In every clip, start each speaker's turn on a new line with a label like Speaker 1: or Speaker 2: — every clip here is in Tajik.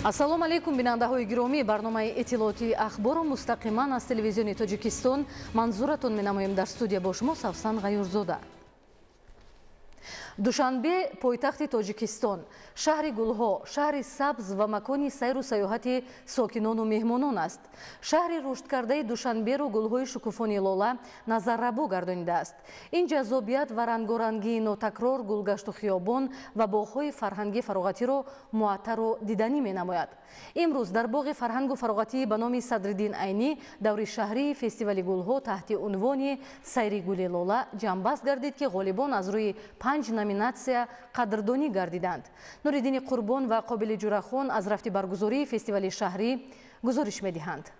Speaker 1: Ассалому алайкум, бинандаҳои гиромӣ. Барномаи иттилоотии Ахборро мустақиман аз телевизиони Тоҷикистон манзуратон менамоем. Дар студия бо шумо Савсан Ғаюрзода. Душанбе пойтахти Тоҷикистон, шаҳри гулҳо, шаҳри сабз ва макони сайру сайёҳати сокинону меҳмонон аст. Шаҳри рушдкардаи Душанберо гулҳои шукуфони лола назаррабо гардонидааст. Ин ҷаззобият ва рангорангии нотакрор гулгашту хиёбон ва боғҳои фарҳангӣ фароғатиро муаттару диданӣ менамояд. Имрӯз дар боғи фарҳангу фароғатии ба номи Садриддин Айнӣ даври шаҳрии фестивали гулҳо таҳти унвони «Сайри гули лола» ҷамъбаст гардид, ки ғолибон аз рӯи 5 номинатсия қадрдонӣ гардиданд. Нуриддини Қурбон ва Қобили Ҷурахон аз рафти баргузории фестивали шаҳрӣ гузориш медиҳанд.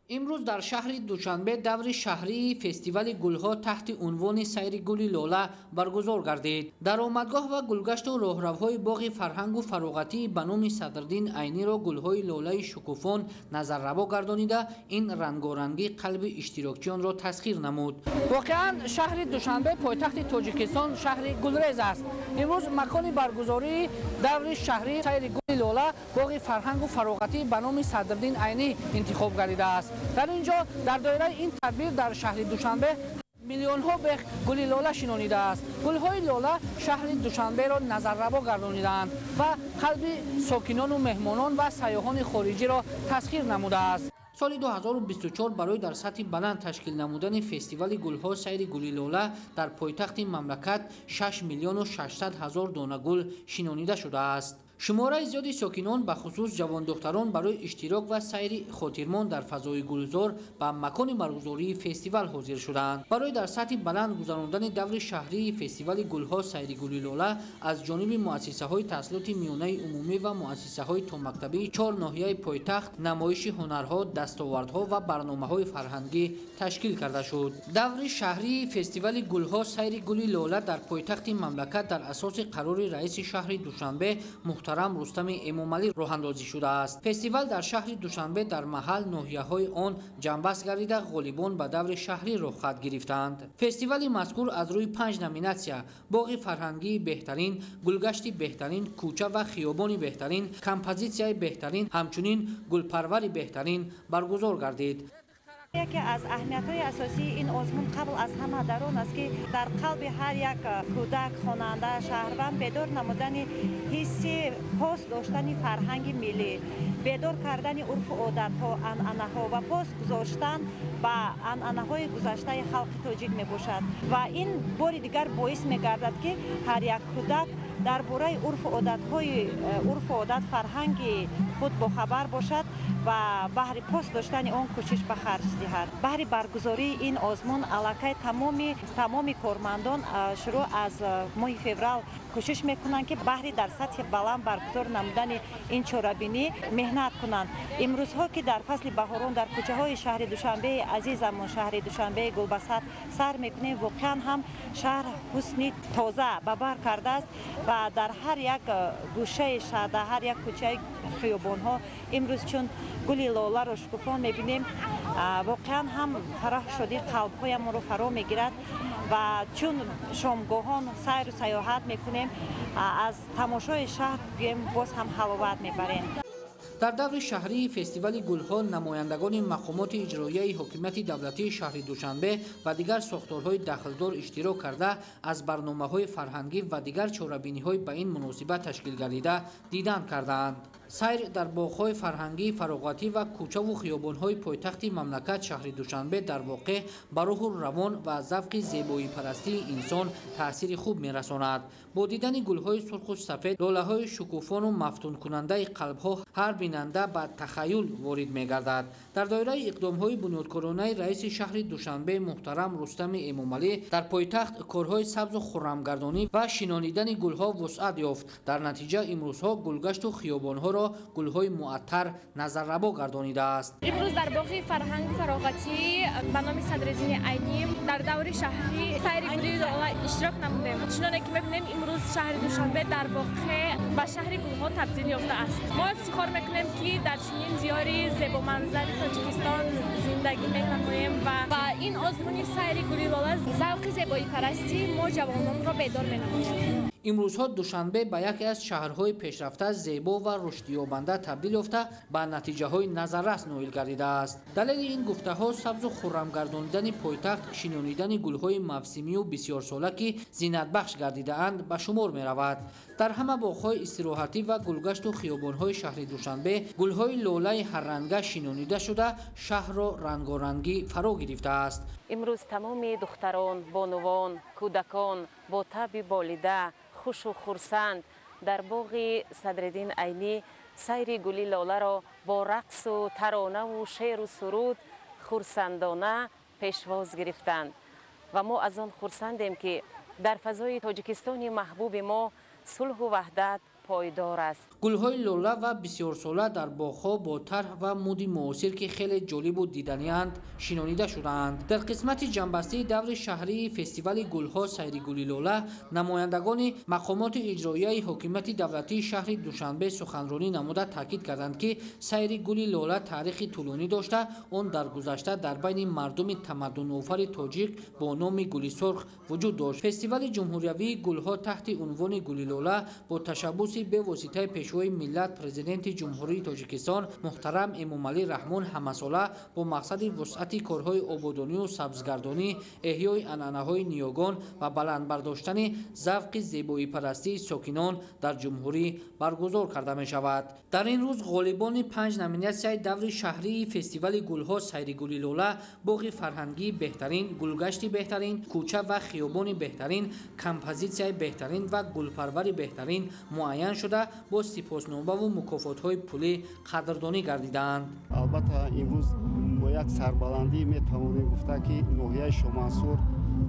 Speaker 2: Имрӯз дар шаҳри Душанбе даври шаҳрии фестивали гулҳо таҳти унвони «Сайри гули лола» баргузор гардид. Даромадгоҳ ва гулгашту роҳравҳои боғи фарҳангу фароғатии ба номи Садриддин Айниро гулҳои лолаи шукуфон назаррабо гардонида, ин рангорангӣ қалби иштирокчиёнро тасхир намуд.
Speaker 3: Воқеан, шаҳри Душанбе, пойтахти Тоҷикистон, шаҳри гулрез аст. Имрӯз макони баргузории даври шаҳрии «Сайри гули лола» боғи фарҳангу фароғатӣ ба номи Садриддин Айнӣ интихоб гардидааст. Дар ин ҷо дар доираи ин тадбир дар шаҳри Душанбе миллионҳо бех гули лола шинонидааст. Гулҳои лола шаҳри Душанберо назаррабо гардонидаанд ва қалби сокинону меҳмонон ва сайёҳони хориҷиро тасхир намудааст.
Speaker 2: Соли 2024 барои дар сатҳи баланд ташкил намудани фестивали гулҳо «Сайри гули лола» дар пойтахти мамлакат 6 миллиону 600 ҳазор дона гул шинонида шудааст. Шумораи зиёди сокинон, бахусус ҷавондухтарон, барои иштирок ва сайри хотирмон дар фазои гулзор ба макони баргузории фестивал ҳозир шуданд. Барои дар сатҳи баланд гузарондани даври шаҳрии фестивали гулҳо «Сайри гули лола» аз ҷониби муассисаҳои таҳсилоти миёнаи умумӣ ва муассисаҳои томактабии чор ноҳияи пойтахт намоиши ҳунарҳо, дастовардҳо ва барномаҳои фарҳангӣ ташкил карда шуд. Даври шаҳрии фестивали гулҳо «Сайри гули лола» дар пойтахти мамлакат дар асоси қарори раиси шаҳри Душанбе муҳтарам Рустами Эмомалӣ роҳандозӣ шудааст. Фестивал дар шаҳри Душанбе дар маҳал ноҳияҳои он ҷамъбаст гардида, ғолибон ба даври шаҳрӣ роҳхат гирифтаанд. Фестивали мазкур аз рӯи 5 номинатсия: боғи фарҳангии беҳтарин, гулгашти беҳтарин, кӯча ва хиёбони беҳтарин, композитсияи беҳтарин, ҳамчунин гулпарвари беҳтарин баргузор гардид.
Speaker 4: Яке аз аҳамиятҳои асосии ин озмун қабл аз ҳама дар он аст, ки дар қалби ҳар як кӯдак, хонанда, шаҳрванд бедор намудани ҳисси пос доштани фарҳанги миллӣ, бедор кардани урфу одатҳо, анъанаҳо ва пос гузоштан ба анъанаҳои гузаштаи халқи тоҷик мебошад. Ва ин бори дигар боис мегардад, ки ҳар як кӯдак дар бораи урфу одатҳои, урфу одат, фарҳанги худ бохабар бошад ва баҳри пос доштани он кӯшиш ба харҷ диҳад. Баҳри баргузории ин озмун аллакай тамоми кормандон шурӯъ аз моҳи феврал кӯшиш мекунанд, ки баҳри дар сатҳи баланд баргузор намудани ин чорабинӣ меҳнат кунанд. Имрӯзҳо, ки дар фасли баҳорон дар кӯчаҳои шаҳри Душанбеи азизамон, шаҳри Душанбеи гулбасар сар мекунем, воқеан ҳам шаҳр ҳусни тоза ба бар кардааст ва дар ҳар як гӯшаи шаҳр, дар ҳар як кӯчаи хиёбонҳо имрӯз чун гули лоларо шукуфон мебинем, воқеан ҳам фараҳ шудии қалбҳоямонро фаро мегирад. Ва чун шомгоҳон сайру сайёҳат мекунем, аз тамошои шаҳр гӯем боз ҳам ҳаловат мебарем.
Speaker 2: Дар даври шаҳрии фестивали гулҳо намояндагони мақомоти иҷроияи ҳокимияти давлатии шаҳри Душанбе ва дигар сохторҳои дахлдор иштирок карда, аз барномаҳои фарҳангӣ ва дигар чорабиниҳои ба ин муносибат ташкил гардида дидан кардаанд. Сайр дар боғҳои фарҳангии фароғатӣ ва кӯчаву хиёбонҳои пойтахти мамлакат, шаҳри Душанбе, дар воқеъ ба рӯҳу равон ва завқи зебоипарастии инсон таъсири хуб мерасонад. Бо дидани гулҳои сурху сафед, лолаҳои шукуфону мафтункунандаи қалбҳо ҳар бинанда ба тахаюл ворид мегардад. Дар доираи иқдомҳои бунёдкоронаи раиси шаҳри Душанбе муҳтарам Рустами Эмомалӣ дар пойтахт корҳои сабзу хуррамгардонӣ ва шинонидани гулҳо вусъат ёфт. Дар натиҷа имрӯзҳо гулгашту хиёбонҳоро гулҳои муаттар назаррабо гардонидааст.
Speaker 5: Имрӯз дар боғи фарҳангу фароғатӣ ба номи Садриддини Айнӣ дар даври шаҳрӣ «Сайри гули лола» иштирок намудем. Чуноне ки мебинем, имрӯз шаҳри Душанбе дар воқеъ ба шаҳри гулҳо табдил ёфтааст. Мо ифтихор мекунем, ки дар чунин диёри зебоманзари Тоҷикистон зиндагӣ менамоем ва ин озмуни «Сайри гули лола» завқи зебоипарастии мо ҷавононро бедор менамояд.
Speaker 2: Имрӯзҳо Душанбе ба яке аз шаҳрҳои пешрафта, зебо ва рушдёбанда табдил ёфта, ба натиҷаҳои назаррас ноил гардидааст. Далели ин гуфтаҳо сабзу хуррамгардонидани пойтахт, шинонидани гулҳои мавсимию бисёрсола, ки зинатбахш гардидаанд, ба шумор меравад. Дар ҳама боғҳои истироҳатӣ ва гулгашту хиёбонҳои шаҳри Душанбе гулҳои лолаи ҳарранга шинонида шуда, шаҳрро рангорангӣ фаро гирифтааст.
Speaker 6: Имрӯз тамоми духтарон, бонувон, кӯдакон бо таби болида, хушу хурсанд дар боғи Садриддин Айнӣ сайри гули лоларо бо рақсу таронаву шеъру суруд хурсандона пешвоз гирифтанд. Ва мо аз он хурсандем, ки дар фазои Тоҷикистони маҳбуби мо сулҳу ваҳдат пойдор аст.
Speaker 2: Гулҳои лола ва бисёрсола дар боғҳо бо тарҳ ва муди муосир, ки хеле ҷолибу диданианд, шинонида шудаанд. Дар қисмати ҷамъбастии даври шаҳрии фестивали гулҳо сайри гули лола намояндагони мақомоти иҷроияи ҳокимияти давлатии шаҳри Душанбе суханронӣ намуда таъкид карданд, ки сайри гули лола таърихи тӯлонӣ дошта, он дар гузашта дар байни мардуми тамаддунофари тоҷик бо номи гули сурх вуҷуд дошт. Фестивали ҷумҳуриявии гулҳо таҳти унвони гули лола бо ташаббуси бевоситаи Пешвои миллат, Президенти Ҷумҳурии Тоҷикистон муҳтарам Эмомалӣ Раҳмон ҳамасола бо мақсади вусъати корҳои ободонию сабзгардонӣ, эҳёи анъанаҳои ниёгон ва баланд бардоштани завқи зебоипарастии сокинон дар ҷумҳурӣ баргузор карда мешавад. Дар ин рӯз ғолибони 5 номинатсияи даври шаҳрии фестивали гулҳо сайри гули лола, боғи фарҳангии беҳтарин, гулгашти беҳтарин, кӯча ва хиёбони беҳтарин, композитсияи беҳтарин ва гулпарвари беҳтарин муайян шуда, бо сипосномаву мукофотҳои пулӣ қадрдонӣ гардидаанд.
Speaker 7: Албатта, имрӯз бо як сарбаландӣ метавонем гуфта, ки ноҳияи Шомансур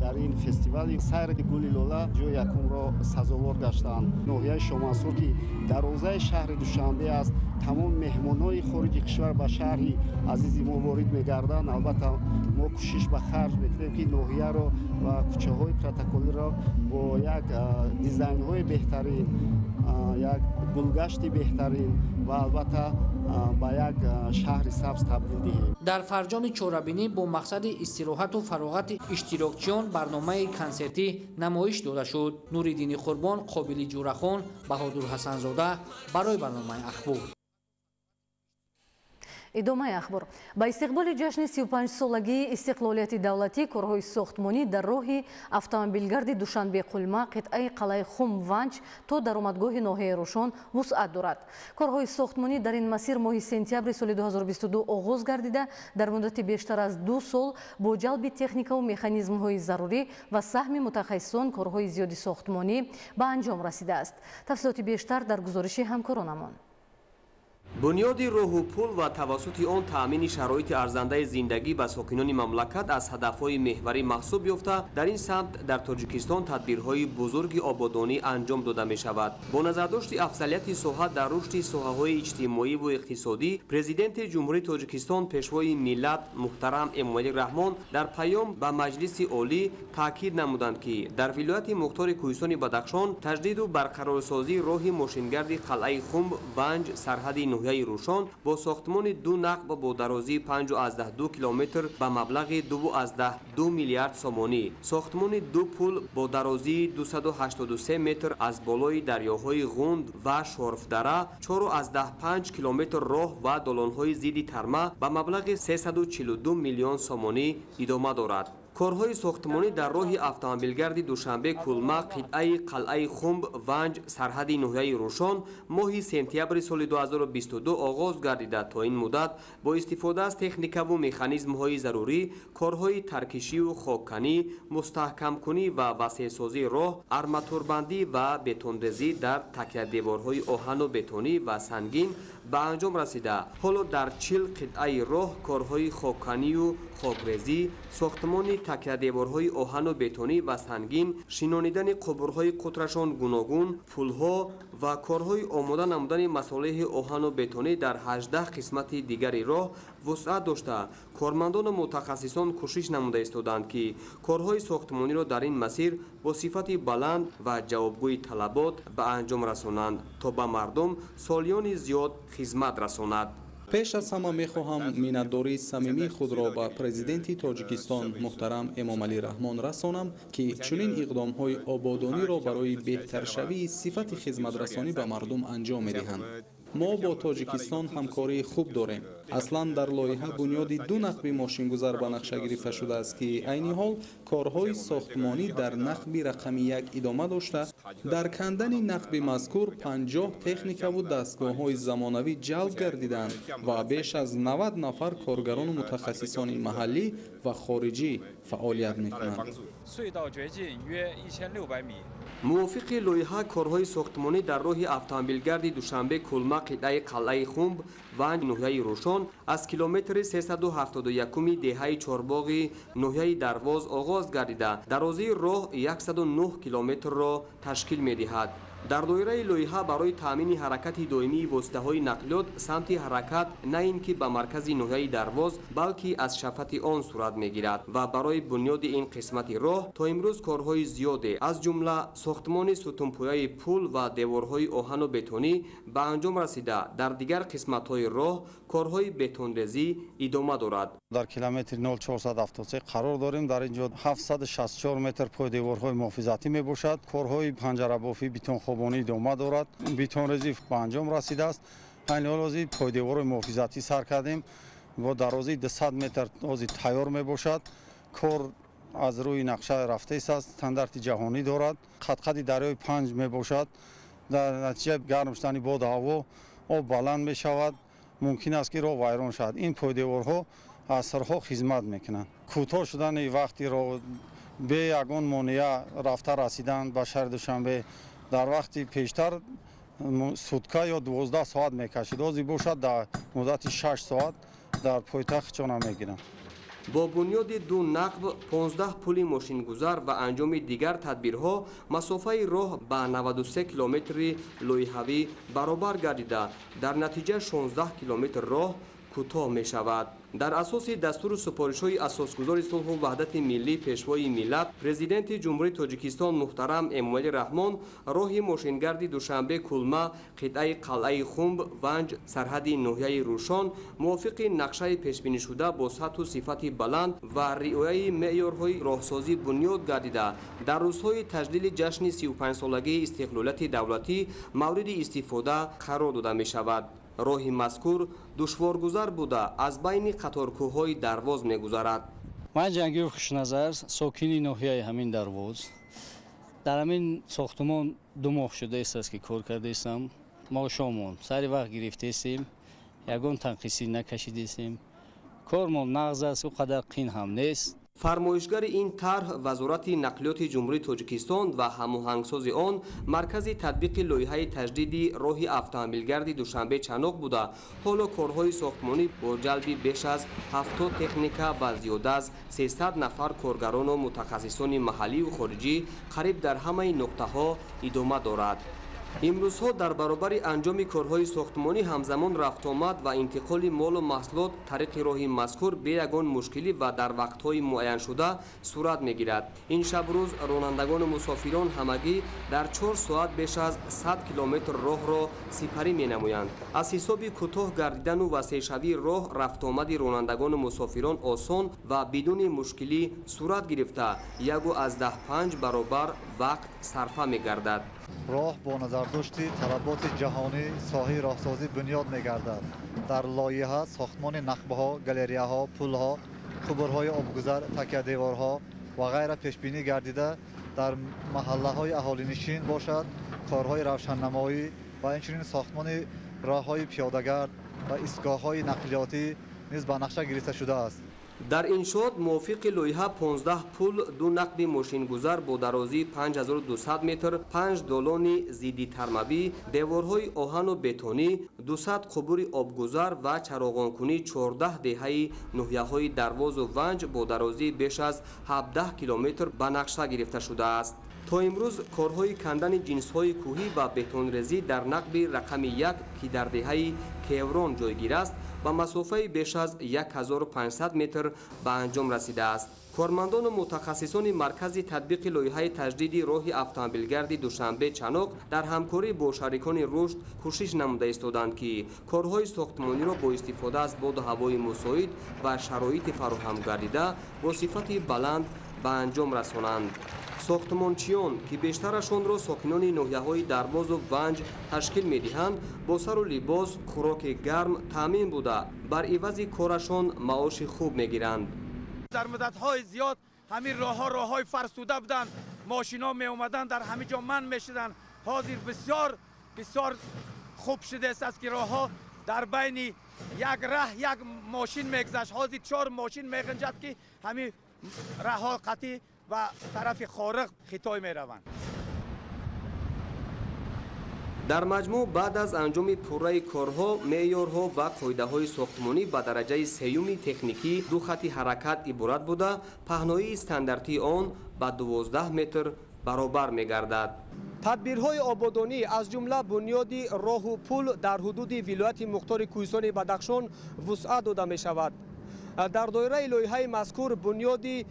Speaker 7: дар ин фестивали сайри гули лола ҷои якумро сазовор гаштанд. Ноҳияи Шомансур, ки дарвозаи шаҳри Душанбе аст, тамоми меҳмонҳои хориҷи кишвар ба шаҳри азизи мо ворид мегарданд. Албатта, мо кӯшиш ба харҷ мекунем, ки ноҳияро ва кӯчаҳои протоколиро бо як дизайнҳои беҳтарин, як гулгашти беҳтарин ва албатта ба як шаҳри сабз табдил диҳем.
Speaker 2: Дар фарҷоми чорабинӣ бо мақсади истироҳату фароғати иштирокчиён барномаи консертӣ намоиш дода шуд. Нуриддини Қурбон, Қобили Ҷурахон, Баҳодур Ҳасанзода барои барномаи Ахбор.
Speaker 1: Идомаи ахбор. Ба истиқболи ҷашни 35-солагии истиқлолияти давлатӣ корҳои сохтмонӣ дар роҳи автомобилгарди Душанбе-Қулма, қитъаи қалъаи Хум-Ванҷ то даромадгоҳи ноҳияи Рӯшон вусъат дорад. Корҳои сохтмонӣ дар ин масир моҳи сентябри соли 2022 оғоз гардида, дар муддати бештар аз 2 сол бо ҷалби техникаву механизмҳои зарурӣ ва саҳми мутахассисон корҳои зиёди сохтмонӣ ба анҷом расидааст. Тафсилоти бештар дар гузориши ҳамкоронамон.
Speaker 8: Бунёди роҳу пул ва тавассути он таъмини шароити арзандаи зиндагӣ ба сокинони мамлакат аз ҳадафҳои меҳварӣ маҳсуб ёфта, дар ин самт дар Тоҷикистон тадбирҳои бузурги ободонӣ анҷом дода мешавад. Бо назардошти афзалияти соҳа дар рушди соҳаҳои иҷтимоиву иқтисодӣ, Президенти Ҷумҳурии Тоҷикистон, Пешвои миллат муҳтарам Эмомалӣ Раҳмон дар паём ба Маҷлиси Олӣ таъкид намуданд, ки дар вилояти мухтори Кӯҳистони Бадахшон таҷдиду барқарорсозии роҳи мошингарди қалъаи Хумб Ванҷ сарҳади ноҳияи Рӯшон бо сохтмони 2 нақб бо дарозии 5,2 километр ба маблағи 2,2 миллиард сомонӣ, сохтмони 2 пул бо дарозии 283 метр аз болои дарёҳои Ғунд ва Шорфдара, 4,5 километр роҳ ва долонҳои зидди тарма ба маблағи 342 миллион сомонӣ идома дорад. Корҳои сохтмонӣ дар роҳи автомобилгарди Душанбе Кулма, қитъаи қалъаи Хумб Ванҷ сарҳади ноҳияи Рӯшон моҳи сентябри соли 2022 оғоз гардида, то ин муддат бо истифода аз техникаву механизмҳои зарурӣ корҳои таркишию хокканӣ, мустаҳкамкунӣ ва васеъсозии роҳ, арматурбандӣ ва бетонрезӣ дар такядеворҳои оҳану бетонӣ ва сангин ба анҷом расида, ҳоло дар 40 қитъаи роҳ корҳои хокканию хокрезӣ, сохтмони такядеворҳои оҳану бетонӣ ва сангин, шинонидани қубурҳои қутрашон гуногун, пулҳо ва корҳои омода намудани масолеҳи оҳану бетонӣ дар 18 қисмати дигари роҳ вусъат дошта, кормандону мутахассисон кӯшиш намуда истоданд, ки корҳои сохтмониро дар ин масир бо сифати баланд ва ҷавобгӯи талабот ба анҷом расонанд, то ба мардум солиёни зиёд хизмат расонад.
Speaker 9: Пеш аз ҳама мехоҳам миннатдории самимии худро ба президенти Тоҷикистон муҳтарам Эмомалӣ Раҳмон расонам, ки чунин иқдомҳои ободониро барои беҳтаршавии сифати хизматрасонӣ ба мардум анҷом медиҳанд. Мо бо Тоҷикистон ҳамкории хуб дорем. Аслан дар лоиҳа бунёди ду нақби мошингузар ба нақша гирифта шудааст, ки айни ҳол корҳои сохтмонӣ дар нақби рақами як идома дошта, дар кандани нақби мазкур 50 техникаву дастгоҳҳои замонавӣ ҷалб гардиданд ва беш аз 90 нафар коргарону мутахассисони маҳаллӣ ва хориҷӣ фаъолият мекунанд.
Speaker 8: Мувофиқи лоиҳа, корҳои сохтмонӣ дар роҳи автомобилгарди Душанбе Кулма қитъаи Қалъаи Хумб ва ноҳияи Рӯшон аз километри 371 деҳаи Чорбоғи ноҳияи Дарвоз оғоз гардида, дарозии роҳ 109 километрро ташкил медиҳад. Дар доираи лоиҳа барои таъмини ҳаракати доимии воситаҳои нақлиёт самти ҳаракат на ин ки ба маркази ноҳияи Дарвоз, балки аз шафати он сурат мегирад ва барои бунёди ин қисмати роҳ то имрӯз корҳои зиёде, аз ҷумла сохтмони сутунпояи пул ва деворҳои оҳану бетонӣ ба анҷом расида, дар дигар қисматҳои роҳ корҳои бетонрезӣ идома дорад.
Speaker 10: Дар километри 0473 қарор дорем. Дар ин ҷо 764 метр пойдеворҳои муҳофизатӣ мебошад. Корҳои панҷарабофӣ, бетонхобонӣ идома дорад. Бетонрезӣ ба анҷом расидааст. Айни ҳол ҳозир пойдеворҳои муҳофизатӣ сар кардем. Бо дарозии 200 метр ҳозир тайёр мебошад. Кор аз рӯи нақша рафтааст, стандарти ҷаҳонӣ дорад. Қадқади дарёи Панҷ мебошад. Дар натиҷаи гарм шудани боду ҳаво об баланд мешавад. Мумкин аст, ки роҳ вайрон шавад. Ин пойдеворҳо асрҳо хизмат мекунанд. Кӯтоҳ шудани вақти роҳ, бе ягон монеа рафта расидан ба шаҳри Душанбе дар вақти пештар сутка ё 12 соат мекашид. Ҳозир бошад дар муддати 6 соат дар пойтахт ҷона мегиранд.
Speaker 8: Бо бунёди ду нақб, 15 пули мошингузар ва анҷоми дигар тадбирҳо масофаи роҳ ба 93 километри лоиҳавӣ баробар гардида, дар натиҷа 16 километр роҳ кӯтоҳ мешавад. Дар асоси дастуру супоришҳои асосгузори сулҳу ваҳдати миллӣ, пешвои миллат, президенти Ҷумҳурии Тоҷикистон муҳтарам Эмомалӣ Раҳмон роҳи мошингарди Душанбе Кулма қитъаи Қалъаи Хумб Ванҷ сарҳади ноҳияи Рӯшон мувофиқи нақшаи пешбинишуда бо сатҳу сифати баланд ва риояи меъёрҳои роҳсозӣ бунёд гардида, дар рӯзҳои таҷлили ҷашни 35-солагии истиқлолияти давлатӣ мавриди истифода қарор дода мешавад. Роҳи мазкур душворгузар буда, аз байни қаторкӯҳҳои Дарвоз мегузарад.
Speaker 11: Ман Ҷангиров Хушназар, сокини ноҳияи ҳамин Дарвоз. Дар ҳамин сохтумон 2 моҳ шудааст, ки кор кардаистам. Маошомон сари вақт гирифтаистем, ягон танқисӣ накашидаистем. Кормон нағз аст, ӯ қадар қин ҳам нест.
Speaker 8: Фармоишгари ин тарҳ Вазорати нақлиёти Ҷумҳурии Тоҷикистон ва ҳамоҳангсози он Маркази татбиқи лоиҳаи таҷдиди роҳи автомобилгарди Душанбе Чаноқ буда, ҳоло корҳои сохтмонӣ бо ҷалби беш аз 70 техника ва зиёда аз 300 нафар коргарону мутахассисони маҳаллию хориҷӣ қариб дар ҳамаи нуқтаҳо идома дорад. Имрӯзҳо дар баробари анҷоми корҳои сохтмонӣ ҳамзамон рафтуомад ва интиқоли молу маҳсулот тариқи роҳи мазкур бе ягон мушкилӣ ва дар вақтҳои муайяншуда сурат мегирад. Ин шабрӯз ронандагону мусофирон ҳамагӣ дар 4 соат беш аз 100 километр роҳро сипарӣ менамоянд. Аз ҳисоби кӯтоҳ гардидану васеъшавии роҳ рафтуомади ронандагону мусофирон осон ва бидуни мушкилӣ сурат гирифта, 1,5 баробар вақт сарфа мегардад.
Speaker 12: Роҳ бо назардошти талаботи ҷаҳонӣ соҳаи роҳсозӣ бунёд мегардад. Дар лоиҳа сохтмони нақбҳо, галереяҳо, пулҳо, қубурҳои обгузар, такядеворҳо ва ғайра пешбинӣ гардида, дар маҳаллаҳои аҳолинишин бошад корҳои равшаннамоӣ ва инчунин сохтмони роҳҳои пиёдагард ва истгоҳҳои нақлиётӣ низ ба нақша гирифта шудааст.
Speaker 8: Дар иншоот мувофиқи лоиҳа 15 пул, ду нақби мошингузар бо дарозии 5200 метр, 5 долони зидди тармавӣ, деворҳои оҳану бетонӣ, 200 қубури обгузар ва чароғонкунӣ 14 деҳаи ноҳияҳои Дарвозу Ванҷ бо дарозии беш аз 17 километр ба нақша гирифта шудааст. То имрӯз корҳои кандани ҷинсҳои кӯҳӣ ва бетонрезӣ дар нақби рақами 1, ки дар деҳаи Кеврон ҷойгир аст, ба масофаи беш аз 1500 метр ба анҷом расидааст. Кормандону мутахассисони маркази татбиқи лоиҳаи таҷдиди роҳи автомобилгарди Душанбе-Чаноқ дар ҳамкорӣ бо шарикони рушд кӯшиш намуда истоданд, ки корҳои сохтмониро бо истифода аз боду ҳавои мусоид ва шароити фароҳам гардида бо сифати баланд ба анҷом расонанд. Сохтмончиён, ки бештарашонро сокинони ноҳияҳои Дарвозу Ванҷ ташкил медиҳанд, бо сару либос, хӯроки гарм таъмин буда, бар ивази корашон маоши хуб мегиранд.
Speaker 13: Дар муддатҳои зиёд ҳамин роҳҳо роҳҳои фарсуда буданд, мошинҳо меомаданд, дар ҳамин ҷо манъ мешуданд. Ҳозир бисёр бисёр хуб шудааст, ки роҳҳо дар байни як раҳ як мошин мегузашт, ҳозир 4 мошин меғинҷад, ки ҳамин раҳҳо қатъӣ ба тарафи Хориғ Хитой мераванд.
Speaker 8: Дар маҷмӯъ баъд аз анҷоми пурраи корҳо, меъёрҳо ва қоидаҳои сохтмонӣ ба дараҷаи сеюми техникӣ ду хати ҳаракат иборат буда, паҳноии стандартии он ба 12 метр баробар мегардад.
Speaker 14: Тадбирҳои ободонӣ аз ҷумла бунёди роҳу пул дар ҳудуди вилояти мухтори Кӯҳистони Бадахшон вусъат дода мешавад. Дар доираи лоиҳаи мазкур бунёди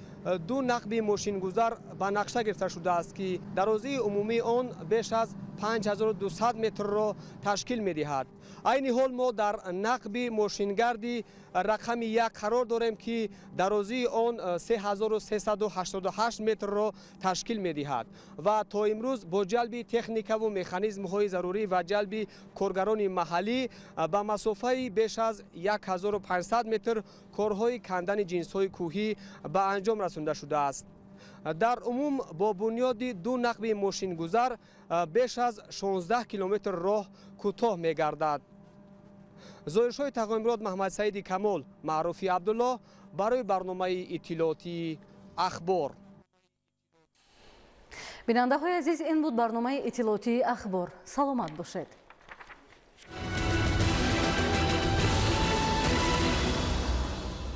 Speaker 14: ду нақби мошингузар ба нақша гирифта шудааст, ки дарозии умумии он беш аз 5200 метрро ташкил медиҳад. Айни ҳол мо дар нақби мошингарди рақами 1 қарор дорем, ки дарозии он 3388 метрро ташкил медиҳад ва то имрӯз бо ҷалби техникаву механизмҳои зарурӣ ва ҷалби коргарони маҳаллӣ ба масофаи беш аз 1500 метр корҳои кандани ҷинсҳои кӯҳӣ ба анҷом расонда шудааст. Дар умум бо бунёди ду нақби мошингузар беш аз 16 километр роҳ кӯтоҳ мегардад. Зоҳиршоҳи Тағоимурод, Маҳмадсаиди Камол, Маъруфи Абдуллоҳ барои барномаи иттилоотии Ахбор.
Speaker 1: Бинандаҳои азиз, ин буд барномаи иттилоотии Ахбор. Саломат бошед.